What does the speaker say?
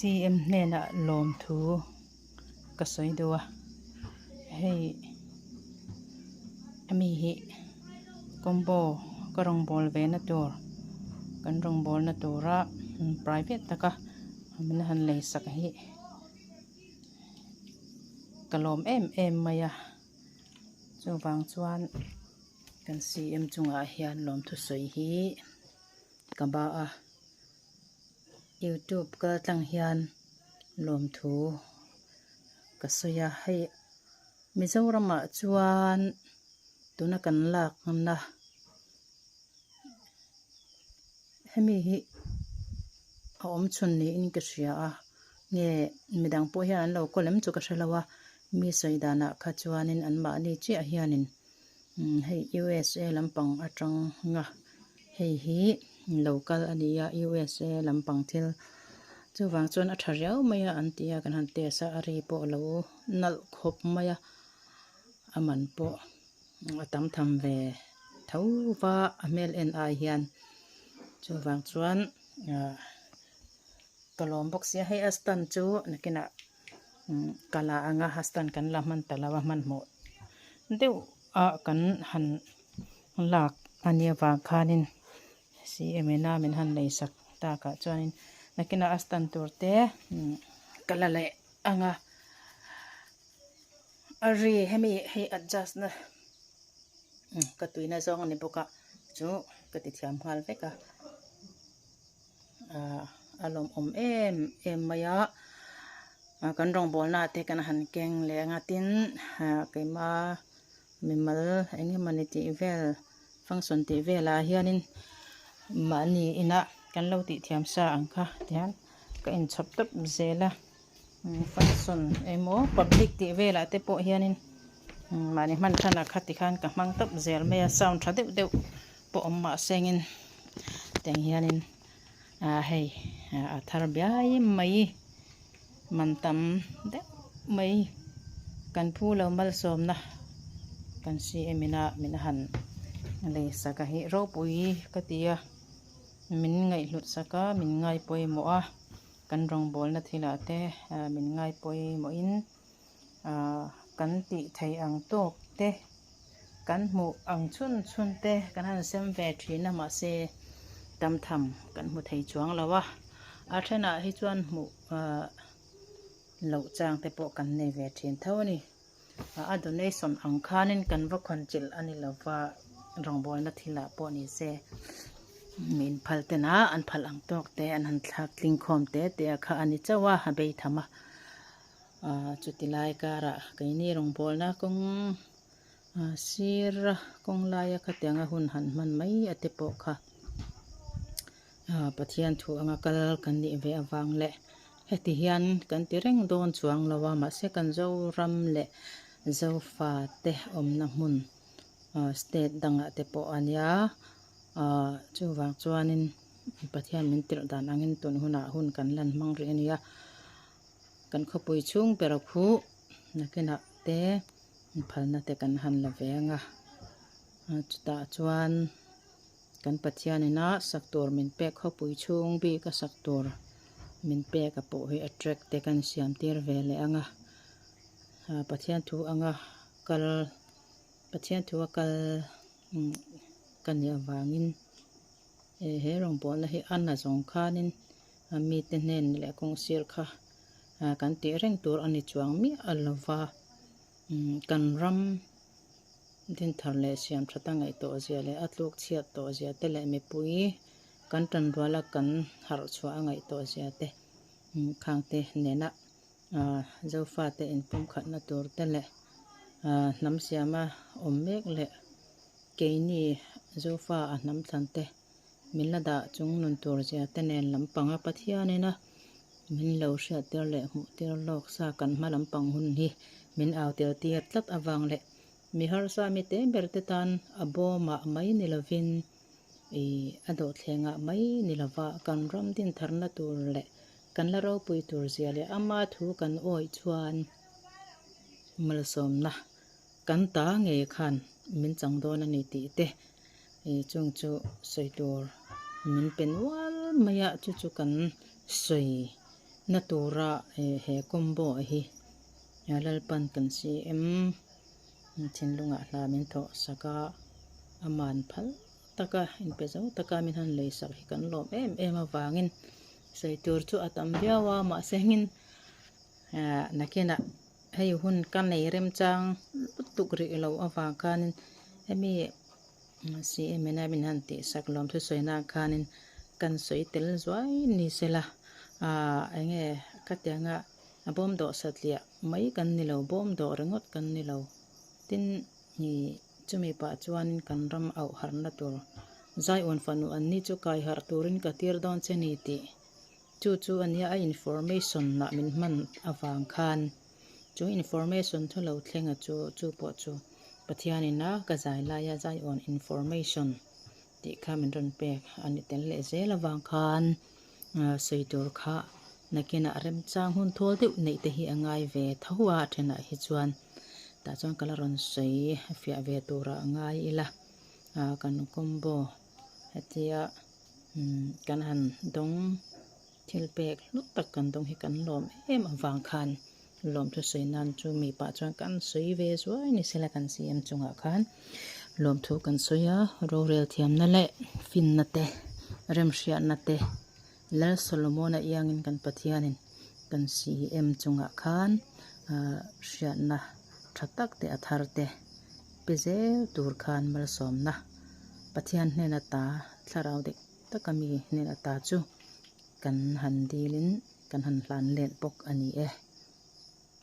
CM hnenah lawmthu ka sawi deuh a hei hemi hi combo ka rawngbâwl ve na tur kan rawngbâwl na tura private taka min han lei sak hi ka lawm em em mai a chuvang chuan kan CM chungah hian lawmthu sawi hi ka ba a. Youtube kal tlang hian lawmthu ka sawi a hei Mizoramah chuan tuna kan lakna hemi hi a awm chhun niin ka hria a nge midang pawh hian an lo kawl em chu ka hre lo a mi sawi danah kha chuanin anmahni chiah hianin hei USA lampang atanga hei hi lo kal a ni a USA lampang thil chuvang chuan a tha riau mai a an ti a kan han test a a ri pawh a lo nalh khawp mai a a man pawh a tam tham ve tho va a hmel en ai hian chuvang chuan ahh ka lawm bawk sia hei a stand chu nakinah ka la ang a a stand kan la hman ta lo a hmanhmawh deuh a kan han lak a nia avang khanin CM in a min han lei sak takah chuanin nakinah a stand tur te ka la leh ang a a ri hemi hei adjust na ka tuina zawng a ni bawk a chu ka ti thiam nghal vek a. Ahh a lawmawm em em mai a ah kan rawngbawlna te kan han keng leh ang a tin ah keima mimal eng emawni tih vel function tih velah hianin mahni inah kan lo tih thiam sa ang kha tihian ka inchhawp tawp zel a function emaw public tih velah te pawh hianin mahni hman thanah kha tikhan ka hmang tawp zel mai a sound tha deuh deuh pawh awm mah sengin tiang hianin ah hei a thar biai mai man tam deuh mai kan phu lo malsawmna kan CM ina min han lei sak a hi ropui ka ti a min ngaihhlut sak a min ngaipawimawh a kan rawngbawlna thilah te min ngaipawimawhin Ahh kan tih theih ang tawk te kan hmuh ang chhun chhun te kan han sem ve thin a mahse tam tham kan hmu thei chuang lo a a thenah hi chuan hmuh ahh loh chang te pawh kan nei ve thin tho a ni a donation ang khanin kan va khawn chilh a ni lova rawngbawlna thilah pawh ni se min phal ten a an phal ang tawk te an han thlak tling khawm te te a kha a ni chauh a a bei tham a. Ahh chuti lai karah keini rawngbawlna kawng ah sir a kawng laia khatianga hun han hman mai a te pawh kha ah Pathian thu anga kal kan nih ve avang leh heti hian kan ti reng dawn chuang lo a mahse kan Zoram leh Zofa te awmna hmun ah state dangah te pawh a nia ah chuvang chuanin Pathian min tirh dan angin tun hunah hun kan lan hmang rih a nia. Kan khawpui chhung ber khuh nakinah te phalna te kan han la ve ang a chutah chuan kan Pathian ina sak tur min pek khawpui chhung bik a sak tur min pek a pawh hi a track te kan siam tir ve leh ang a Pathian thu anga kal Pathian thu a kal ka nih avangin he rawngbawlna hi a na zawng khanin a mite hnen leh kawng sir kha kan tih reng tur a ni chuang miah a lova kan ram dinthar leh siam that a ngaih tawh zia leh a tluk chhiat tawh zia te leh mipui kan tanrual a kan harh chhuah a ngaih tawh zia te khang te nena Zofate inpumkhatna tur te leh hnam siama awm mek leh keini Zofa a hnam thlan te Min la dah chung nun tur zia te nen lampanga Pathianina min lo hriat tir leh hmuh tir lawk sa kan hma lampang hun hi min au tel tir tlat avang leh mi harsa mi te ber te tan a bawmah mai ni lovin ih a dawhthlengah mai ni lova kan ram din tharna tur leh kan la ropui tur zia leh ama thu kan awih chuan malsawmna kan ta ngei khan min chang dawn a ni tih te Ih chung chu sawi tur min pe nual mai a chu chu kan sawi na tura he combo hi Lalpan kan CM thinlungah hla min thawh sak a, aman phal taka inpe zo taka min han lei sak hi kan lawm em em avangin sawi tur chu a tam viau a mahse hengin nakinah hei hun ka nei remchang lutuk rih loh avang khanin hemi CM in a min han tih sak lawm thusawi na khanin kan sawi tel zuai ni sela ah enge khatianga a bawm dawh satliah mai kan ni lo bawm dawh ringawt kan ni lo tin ih chumi pah chuanin kan ram auh harhna tur zaiawn fanu an ni chu kai harh turin ka tir dawn che ni tih chu chu a nia a information ah min hman avang khan chu information thu lo thleng a chu chu pawh chu Pathianin a ka zai laia zaiawn information tih kha min rawn pek a ni tel leh zel avang khan sawi tur kha nakinah remchang hun thawl deuh neih te hi a ngai ve tho a a thenah hi chuan tah chuan ka la rawn sawi fiah ve turah a ngai ila kan combo hetia kan han dawng thil pek hlu tak kan dawng hi kan lawm em avang khan lawmthu sawi nan chu mi pah chuan kan sawi ve zuai ni sela kan CM chungah khan lawmthu kan sawi a rorel thiamna leh finna te remhriatna te Lal Solomon-a iangin kan Pathianin kan CM chungah khan ah hriatna tha tak te a thar te pe zel tur khan malsawmna Pathian hnen ata thlarau dik taka mi hnen ata chu kan han dilin kan han hlan let bawk a ni e.